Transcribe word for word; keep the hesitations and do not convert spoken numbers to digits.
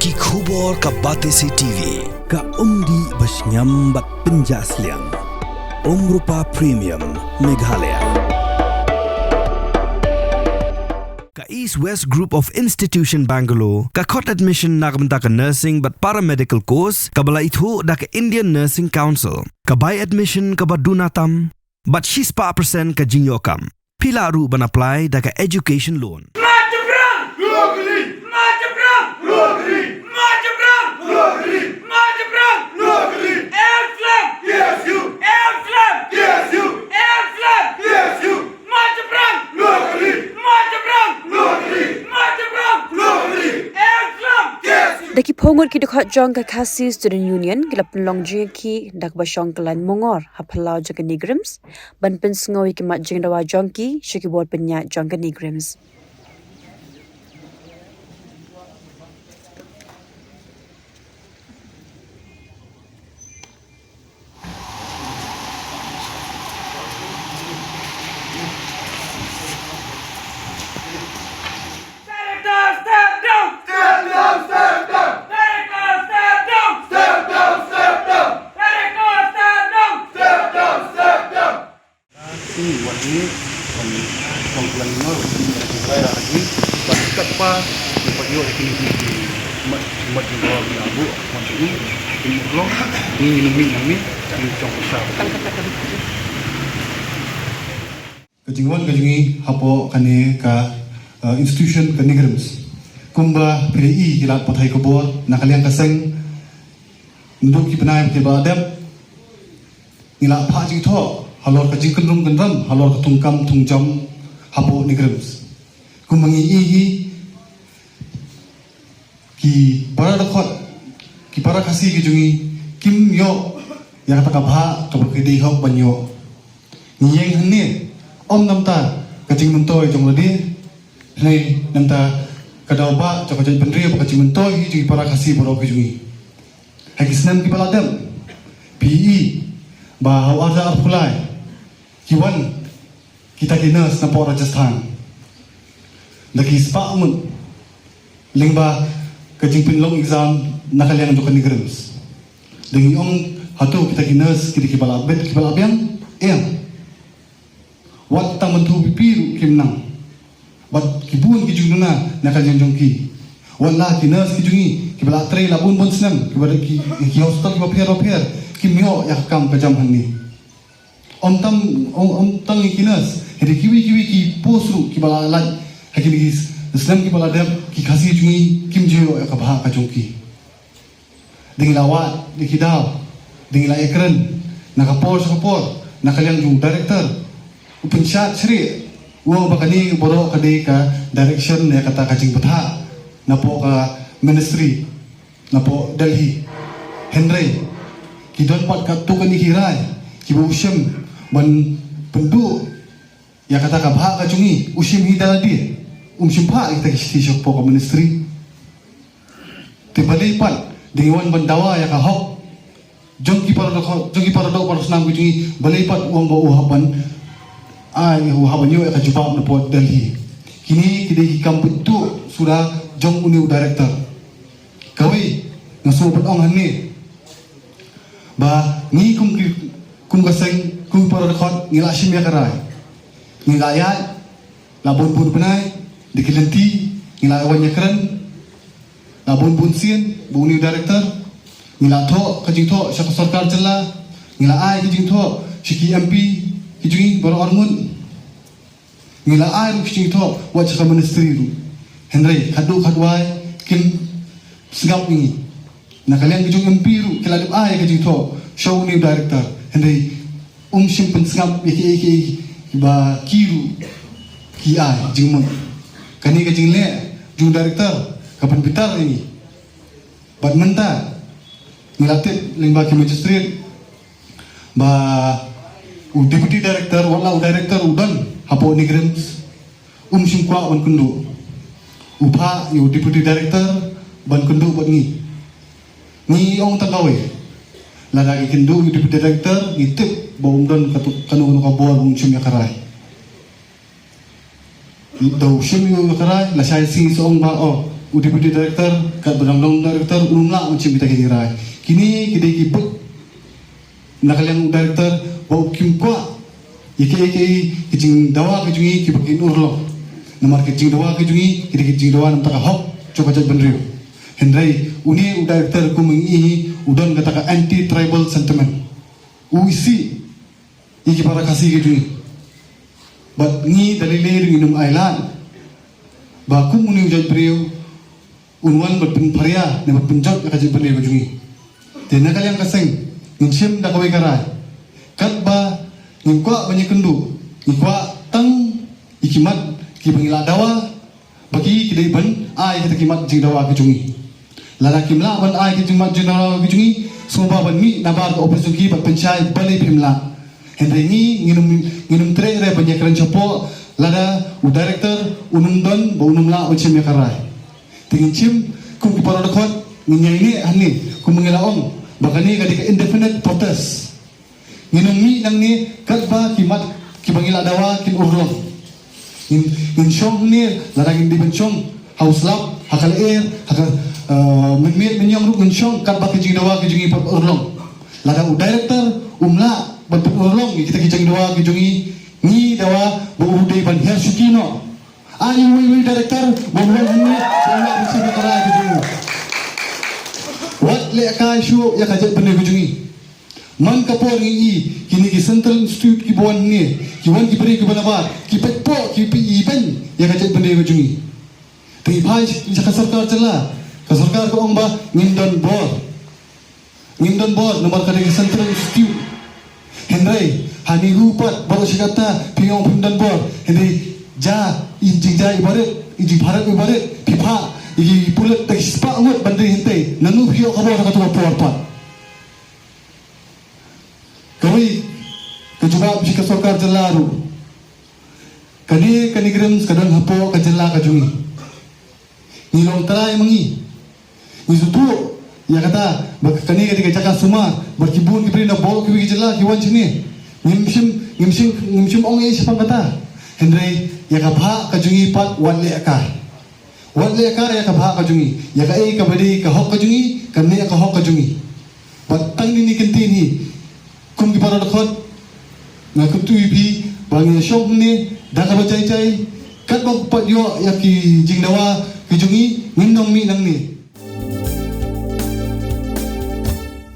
Ki khubor ka Batesi T V. Ka umdih ba shngiam bad pynjah sliang. Umrupa Premium Meghalaya. Ka East West Group of Institution Bangalore, ka khot admission na ka bynta ka nursing bad paramedical course, kaba la ithuh da ka Indian Nursing Council. Ka bai admission kaba duna tam, bad shispah percent ka jingïoh kam. Phi lah ruh ban apply da ka education loan. Da ki phew ngut ki dkhot jong ka Khasi Student Union ki la pynlong jingïakhih da kaba shong ka lain mungor ha phyllaw jong ka NEIGRIHMS ban pynsngew ïa ki mat jingdawa jong ki sha ki bor pynïaid jong ka NEIGRIHMS. Director, step down! Step down, step down! Director, step down! Step down, step down! Director, step down! Step down, step down! Ki wan hi, wan wan kulan ngor, wan kulan ngor lagi, wan kat pa, wan pa yo, ki ki mat mat ngor ni abu, wan ni, ni ngor, ni ni ni ni, ni jong sa. Ka jingwan ka jingim hapoh kane ka, eh, institution ka NEIGRIHMS. Kumba phi i ki lad pathai khubor na ka liang ka seng, ndu ki bnai ki ba dep, ngi la phah jingthoh halor ka jingkynrum kynram halor ka thungkam thungjam hapoh NEIGRIHMS. Kumba ngi i hi, ki para dkhot, ki para Khasi ki jong ngi kim ïoh ïa kata ka bhah kaba ki dei hok ban ïoh. Ngi ïeng hangne ym namar ka jingmyntoi jong lade, hynrei namar ka daw ba jong ka jaitbynriew, ka jingmyntoi hi jong ki para Khasi baroh ki jong ngi. Ha ki snem kiba la dep, phi i ba ha u ar hajar arphew lai ki wan kita ki nurse napoh Rajasthan. Da ki spah ngut lyngba ka jingpynlong exam na ka liang jong ka NEIGRIHMS. Da ngi ong hato kita ki nurse ki dei kiba la bit kiba la biang? Em. Wat tang ban thaw biang ruh kim nang. Bad ki bun ki jingduna na ka liang jong ki. Wat la ki nurse ki jong ngi kiba la trei la bun bun snem, kiba ki, ki hospital kiba pher ba pher, kim ïoh ïa ka kam ka jam hangne. Ym tang, ym, ym tang ki nurse, hynrei kiwei kiwei ki post ruh kiba la lait ha kine ki snem kiba la dep, ki Khasi jong ngi kim ju ïoh ïa ka bhah ka jong ki. Da ngi la wad ïa ki daw, da ngi la ïakren na ka por sha ka por, na ka liang jong u director, u pynshad shrieh, u ong ba kane baroh ka dei ka direction ne kata ka jingbthah napoh ka ministry, napoh Delhi. Hynrei ki don pat katto katne ki rai kiba u shim ban pynduh ïa kata ka bhah ka jong ngi, u shim hi da lade, um shim phah ïa kita ki shithi shapoh ka ministry. Te balei pat da ngi wan ban dawa ïa ka hok jong ki para doh, jong ki para doh para snam ki jong ngi, balei pat u ong ba u hap ban ai, u hap ban ïoh ïa ka jubab napoh Delhi? Kine ki dei ki kam pynduh suda jong une u director. Kawei nga sngewbha ban ong hangne ba ngi kum ki, kum ka seng, kum ki para dkhot, ngi la shim ïa ka rai. Ngi la ïaid la bun bun bnai, da ki lynti ngi la wan ïakren, la bun bun sien bad une u director. Ngi la thoh ka jingthoh sha ka sorkar jylla, ngi la ai ka jingthoh sha ki M P ki jong ngi baroh arngut. Ngi la ai ruh ka jingthoh wat sha ka ministry ruh, hynrei khatduh khatwai kim sngap ïa ngi. Na ka liang ki jong M P ruh ki la dep ai ka jingthoh sha une u director, hynrei um shym pynsngap ïa kiei kiei ba ki ruh ki ai jingmut. Kane ka jingleh jong u director ka pynbitar ïa ngi. Bad mynta ngi la tip lyngba ki magistrate ba u deputy director, wat la u director u don hapoh NEIGRIHMS, um shym kwah ban kynduh. U phah ïa u deputy director ban kynduh bad ngi. Ngi ong tang kawei, lada ki kynduh ïa u deputy director, ngi tip ba um don katu, kano kano ka bor ba um shim ïa ka rai. Da u shim ïa ka rai, lashai sngi sa ong ba, oh, U deputy director, katba dang long director, um lah ban shim kita ki rai. Kine ki dei ki buit na ka liang u director, ba u kim kwah ïa kiei kiei ki jingdawa ki jong ngi kiba kin urlong. Namar ki jingdawa ki jong ngi ki dei ki jingdawa na ka bynta ka hok jong ka jaitbynriew. Hynrei une u director, kum ngi ïohi, u don kata ka anti tribal sentiment. U isih ïa ki para Khasi ki jong ngi. Bad ngi da lei lei ruh ngim ailad ba kum une u jaitbynriew un wan ban pynpharia ne ban pynjot ïa ka jaitbynriew ka jong ngi. Te na ka liang ka seng ngin shim da kawei ka rai. Katba ngim kwah ban ïakynduh, ngi kwah tang ïa ki mat kiba ngi la dawa, ba ki ki dei ban ai kita ki mat jingdawa ki jong ngi. Lada kim lah ban ai ki jingmat jingdawa ki jong ngi, sngewbha ban mih nabar ka ophis jong ki bad pynshai balei phim lah. Hynrei ngi ngin ym, ngin ym treh re ban ïakren shapoh lada u director un ym don ba un ym lah ban shim ïa ka rai. Te ngin shim kum ki para dkhot, ngin ïaineh hangne kum ngi la ong ba kane ka dei ka indefinite protest. Ngin ym mih nangne katba ki mat kiba ngi la dawa kin urlong. Ngin, ngin shong hangne, lada ngin dei ban shong ha u slap, ha ka lyer, ha ka, eh, mynmiet myniong ruh ngin shong katba ki jingdawa ki jong ngi pat urlong. Lada u director um lah ban pynurlong ïa kita ki jingdawa ki jong ngi, ngi dawa ba u dei ban hiar shuki noh. Ai uwei uwei director ba u wan hangne ba u lah ban shim ïa ka rai ki jong u. Wat leh kai shuh ïa ka jaitbynriew ki jong ngi. Man ka por ngi i kine ki Central Institute kiba wan hangne, ki wan ki briew kiba nabar, ki peit poh, ki peit, i peit ïa ka jaitbynriew ka jong ngi. Te ngi phai sha ka sorkar jylla, ka sorkar ka ong ba ngim don bor. Ngim don bor namar ka dei ka Central Institute. Hynrei ha NEHU pat baroh shi katta phi ong phim don bor. Hynrei ja, i jingjia iba rit, i jingpyrkhat iba rit, phi phah ïa ki pulit da ki spah ngut ban ri hynrei nangno phi ïoh ka bor ha kato ka por pat. Kawei ka jubab sha ka sorkar jylla ruh. Kane ka NEIGRIHMS ka don hapoh ka jylla ka jong ngi. Ngi long trai ma ngi. Ngi sngewthuh ïa kata ba kane ka dei ka jaka sumar, ba ki bun ki briew na baroh kiwei ki jylla ki wan shane. Ngim shym, ngim shym, ngim shym ong ei shaphang kata. Hynrei ïa ka bhah ka jong ngi pat wat leh kai. Wat leh kai ïa ka bhah ka jong ngi. Ïa kaei kaba dei ka hok ka jong ngi, kan neh ka hok ka jong ngi. Bad tang kine ki ktien hi, kum ki para dkhot, nga kyntu ïa phi ba ngin shong hangne da kaba jai jai, katba u pat ïoh ïa ki jingdawa ki jong ngi, ngin ym mih nangne.